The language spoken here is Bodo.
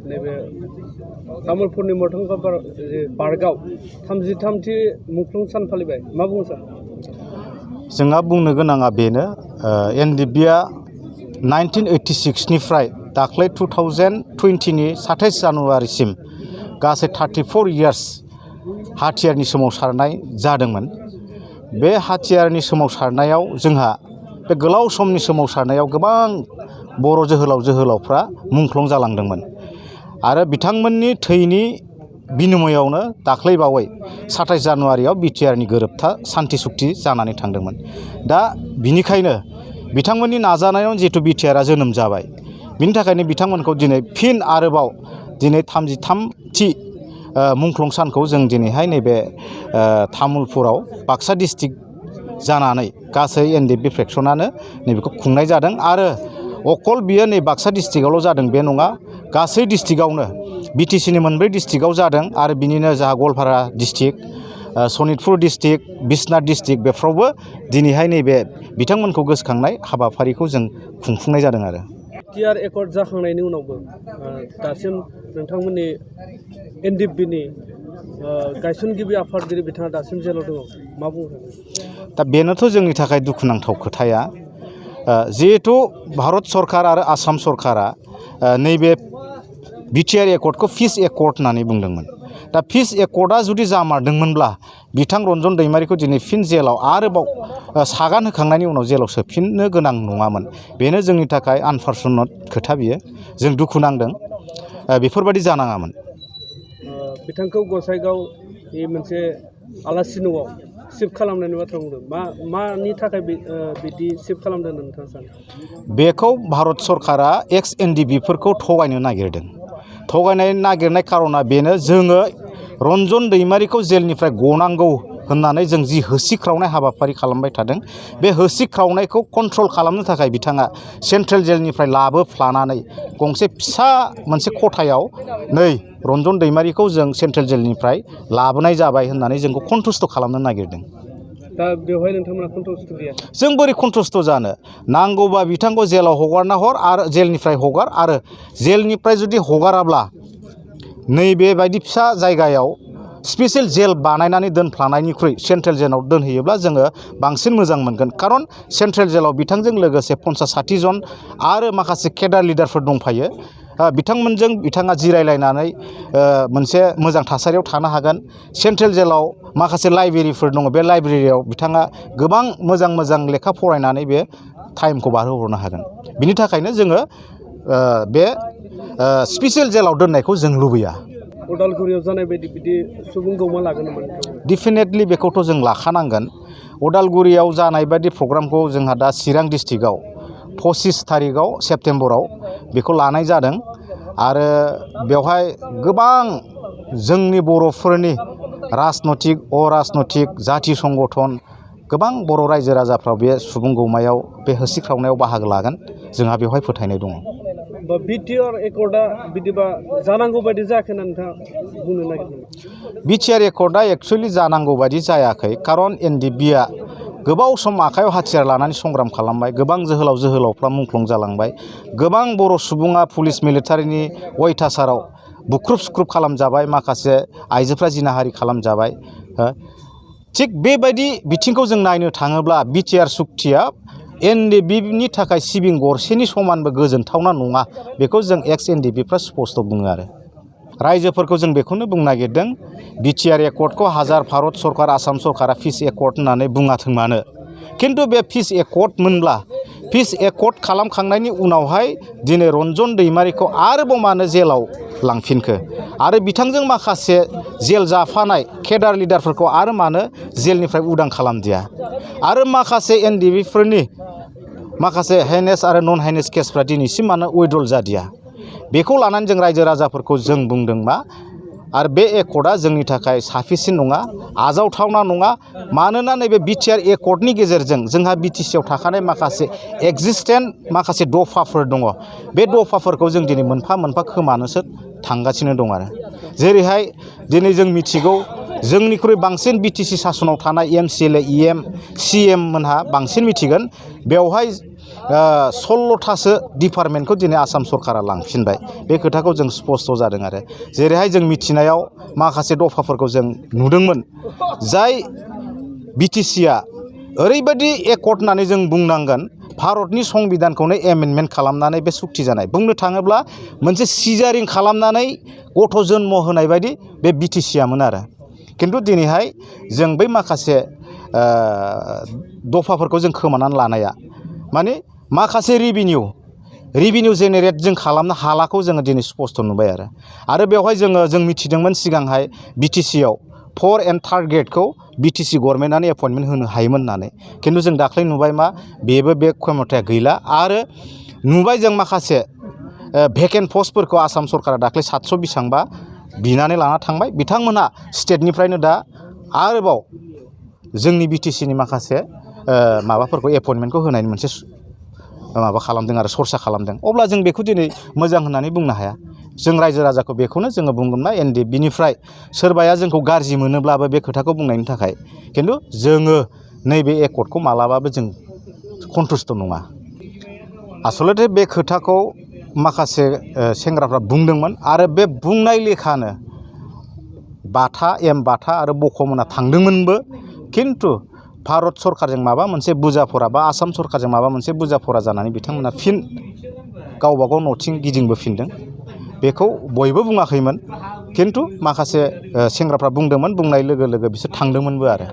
नैबे तामुलपुरनि मोरथंगा पार्कआव 33थि मुंख्लं सान फालिबाय मा बुङो सार? जोंहा बुंनो गोनाङा बेनो एनडिबिआ 1986 निफ्राय दाख्लै 2020 नि 27 जानुवारिसिम गासै 34 इयार्स हाथियारनि सोमावसारनाय जादोंमोन। बे हाथियारनि सोमावसारनायाव जोंहा बे गोलाव समनि सोमावसारनायाव गोबां बर' जोहोलाव जोहोलावफ्रा मुंख्लं जालांदोंमोन आरो बिथांमोननि थैनि बिनिमयावनो दाख्लै बावै 27 जानुवारियाव बिटिआरनि गोरोबथा सान्थि सुक्ति जानानै थांदोंमोन। दा बिनिखायनो बिथांमोननि नाजानायाव जिहेतु बिटिआरआ जोनोम जाबाय, बिनि थाखायनो बिथांमोनखौ दिनै फिन आरोबाव दिनै 33थि मुंख्लं सानखौ जों दिनैहाय नैबे तामुलपुराव बाक्सा डिस्ट्रिक्ट जानानै गासै एनडिबि फ्रेक्सनानो नैबेखौ खुंनाय जादों आरो अकल बियो नै बाक्सा डिस्ट्रिक्टआवल' जादों बे नङा, गासै डिस्ट्रिक्टआवनो बिटिसिनि मोनब्रै डिस्ट्रिक्टआव जादों आरो बिनिनो जाहा Goalpara district, Sonitpur district, Biswanath district बेफ्रावबो दिनैहाय नैबे बिथांमोनखौ गोसोखांनाय हाबाफारिखौ जों खुंफुंनाय जादों आरो। बिटिआर एकर्ड जाखांनायनि उनावबो दासिम नोंथांमोननि एनडिबिनि गायसनगिरि आफादगिरि बिथाङा दासिम जेलाव दङ, मा बुङो? दा बेनोथ' जोंनि थाखाय दुखुनांथाव खोथाया। जिहेतु भारत सरकार आरो आसाम सरकारा नैबे बिटिआर एकर्डखौ पिस एकर्ड होननानै बुंदोंमोन। दा पिस एकर्डआ जुदि जामारदोंमोनब्ला बिथां रन्जन दैमारिखौ दिनै फिन जेलाव आरोबाव सागान होखांनायनि उनाव जेलाव सोफिननो गोनां नङामोन। बेनो जोंनि थाखाय आनफर्चुनेट खोथा बियो। जों दुखु नांदों, बेफोरबायदि जानाङामोन। बिथांखौ गसाइगावनि मोनसे आलासि न'आव शिफ्ट खालामनायनि बाथ्रा बुंदों। मानि थाखाय बिदि शिफ्ट खालामदों नोंथाङा सानो? बेखौ भारत सरकारा एक्स एनडिबिफोरखौ थगायनो नागिरदों। थगायनाय नागिरनाय खारना बेनो, जोङो रन्जन दैमारिखौ जेलनिफ्राय गनांगौ होननानै जों जि होसिख्रावनाय हाबाफारि खालामबाय थादों, बे होसिख्रावनायखौ कन्ट्रल खालामनो थाखाय बिथाङा सेन्ट्रेल जेलनिफ्राय लाबोफ्लानानै गंसे फिसा मोनसे खथायाव नै रन्जन दैमारिखौ जों सेन्ट्रेल जेलनिफ्राय लाबोनाय जाबाय होननानै जोंखौ कन्टुस्ट खालामनो नागिरदों। दा बेवहाय नोंथांमोना कन्टुस्ट गैया? जों बोरै कन्टुस्ट जानो? नांगौबा बिथांखौ जेलाव हगारना हर आरो जेलनिफ्राय हगार, आरो जेलनिफ्राय जुदि हगाराब्ला नैबेबायदि फिसा जायगायाव स्पेसियेल जेल बानायनानै दोनफ्लानायनिख्रुइ सेन्ट्रेल जेलाव दोनहैयोब्ला जोङो बांसिन मोजां मोनगोन। खारन सेन्ट्रेल जेलाव बिथांजों लोगोसे 50-60 जन आरो माखासे केडार लिडारफोर दंफायो। बिथांमोनजों बिथाङा जिरायलायनानै मोनसे मोजां थासारियाव थानो हागोन। सेन्ट्रेल जेलाव माखासे लाइब्रेरिफोर दङ, बे लाइब्रेरियाव बिथाङा गोबां मोजां मोजां लेखा फरायनानै बे टाइमखौ बारहोहरनो हागोन। बिनि थाखायनो जोङो बे स्पेसियेल जेलाव दोननायखौ जों लुबैया। उदालगुरियाव जानाय बायदि बिदि सुबुं गौमा लागोन नामा? डेफिनेटलि बेखौथ' जों लाखानांगोन। उदालगुरियाव जानाय बायदि प्रग्रामखौ जोंहा दा चिरां डिस्ट्रिक्टआव 25 तारिखआव सेप्तेम्बराव बेखौ लानाय जादों आरो बेवहाय गोबां जोंनि बर'फोरनि राजनैतिक अराजनैतिक जाथि संगठन गोबां बर' रायजो राजाफ्रा बे सुबुं गौमायाव बे होसिख्रावनायाव बाहागो लागोन, जोंहा बेवहाय फोथायनाय दङ। बिटिआर एकर्डआ बिदिबा जानांगौ बायदि जायाखै होनना नोंथाङा बुंनो नागिरदों? बिटिआर एकर्डआ एक्सुवेलि जानांगौ बायदि जायाखै, खारन एनडिबिआ गोबाव सम आखायाव हाथियार लानानै संग्राम खालामबाय, गोबां जोहोलाव जोहोलावफ्रा मुंख्लं जालांबाय, गोबां बर' सुबुङा पुलिस मिलिटारिनि अयथासाराव बुख्रुब सुख्रुब खालामजाबाय, माखासे आइजोफ्रा जिनाहारि खालामजाबाय। थिग बेबायदि बिथिंखौ जों नायनो थाङोब्ला बिटिआर सुक्तिया एनडिबिनि थाखाय सिबिं गरसेनि समानबो गोजोनथावना नङा, बेखौ जों एक्स एनडिबिफ्रा स्पस्ट बुङो आरो रायजोफोरखौ जों बेखौनो बुंनो नागिरदों। बिटिआर एकर्डखौ हाजार भारत सरकार आसाम सरकारा पिस एकर्ड होननानै बुङाथों मानो, खिन्थु बे पिस एकर्ड मोनब्ला पिस एकर्ड खालामखांनायनि उनावहाय दिनै रन्जन दैमारिखौ आरोबाव मानो जेलाव लांफिनखो, आरो बिथांजों माखासे जेल जाफानाय केडार लिडारफोरखौ आरो मानो जेलनिफ्राय उदां खालामदिया, आरो माखासे एनडिबिफोरनि माखासे हाइनेस आरो नन हाइनेस केसफ्रा दिनैसिम मानो उइड्रल जादिया, बेखौ लानानै जों रायजो राजाफोरखौ जों बुंदों मा, आरो बे एकर्डआ जोंनि थाखाय साफिसियेन्ट नङा, आजावथावना नङा। मानोना नैबे बिटिआर एकर्डनि गेजेरजों जोंहा बिटिसिआव थाखानाय माखासे एक्जिस्टेन्ट माखासे दफाफोर दङ, बे दफाफोरखौ जों दिनै मोनफा मोनफा खोमानोसो थांगासिनो दं। आरो जेरैहाय दिनै जों मिथिगौ, जोंनिख्रुइ बांसिन बिटिसि सासनाव थानाय एमसिएलए इएम सिएम मोनहा बांसिन मिथिगोन, बेवहाय 16थासो डिपार्टमेन्टखौ दिनै आसाम सरकारा लांफिनबाय बे खोथाखौ जों स्पष्ट जादों आरो जेरैहाय जों मिथिनायाव माखासे दफाफोरखौ जों नुदोंमोन जाय बिटिसिआ ओरैबायदि एकर्ड होननानै जों बुंनांगोन भारतनि संबिधानखौनो एमेन्डमेन्ट खालामनानै बे सुक्ति जानाय बुंनो थाङोब्ला मोनसे सिजारिं खालामनानै गथ' जन्म होनाय बायदि बे बिटिसिआमोन आरो खिन्थु दिनैहाय जों बै माखासे दफाफोरखौ जों खोमानानै लानाया माने माखासे रिभिनिउ जेनेरेट जों खालामनो हालाखौ जोङो दिनै स्पष्ट नुबाय आरो बेवहाय जों मिथिदोंमोन सिगांहाय बिटिसिआव 4 and 3 ग्रेडखौ बिटिसि गभर्नमेन्टआनो एपइन्टमेन्ट होनो हायोमोन होननानै खिन्थु जों दाख्लै नुबाय मा बेबो बे क्षमताया गैला आरो नुबाय जों माखासे भेकेन्ट पस्टफोरखौ आसाम सरकारा दाख्लै 700 बेसांबा बिनानै लाना थांबाय बिथांमोनहा स्टेटनिफ्रायनो दा आरोबाव जोंनि बिटिसिनि माखासे माबाफोरखौ एपइन्टमेन्टखौ होनायनि मोनसे माबा खालामदों आरो सरसा खालामदों अब्ला जों बेखौ दिनै मोजां होननानै बुंनो हाया जों रायजो राजाखौ बेखौनो जोङो बुंगोन ना एनडिएफबिनिफ्राय सोरबाया जोंखौ गाज्रि मोनोब्लाबो बे खोथाखौ बुंनायनि थाखाय खिन्थु जोङो नैबे एकर्डखौ मालाबाबो जों सन्तुष्ट नङा आसलते बे खोथाखौ माखासे सेंग्राफ्रा बुंदोंमोन आरो बे बुंनाय लेखानो बाथा आरो बख'मोना थांदोंमोनबो खिन्थु भारत सरकारजों माबा मोनसे बुजाफरा बा आसाम सरकारजों माबा मोनसे बुजाफरा जानानै बिथांमोना फिन गावबागाव न'थिं गिदिंबोफिनदों बेखौ बयबो बुङाखैमोन खिन्थु माखासे सेंग्राफ्रा बुंदोंमोन बुंनाय लोगो लोगो बिसोर थांदोंमोनबो आरो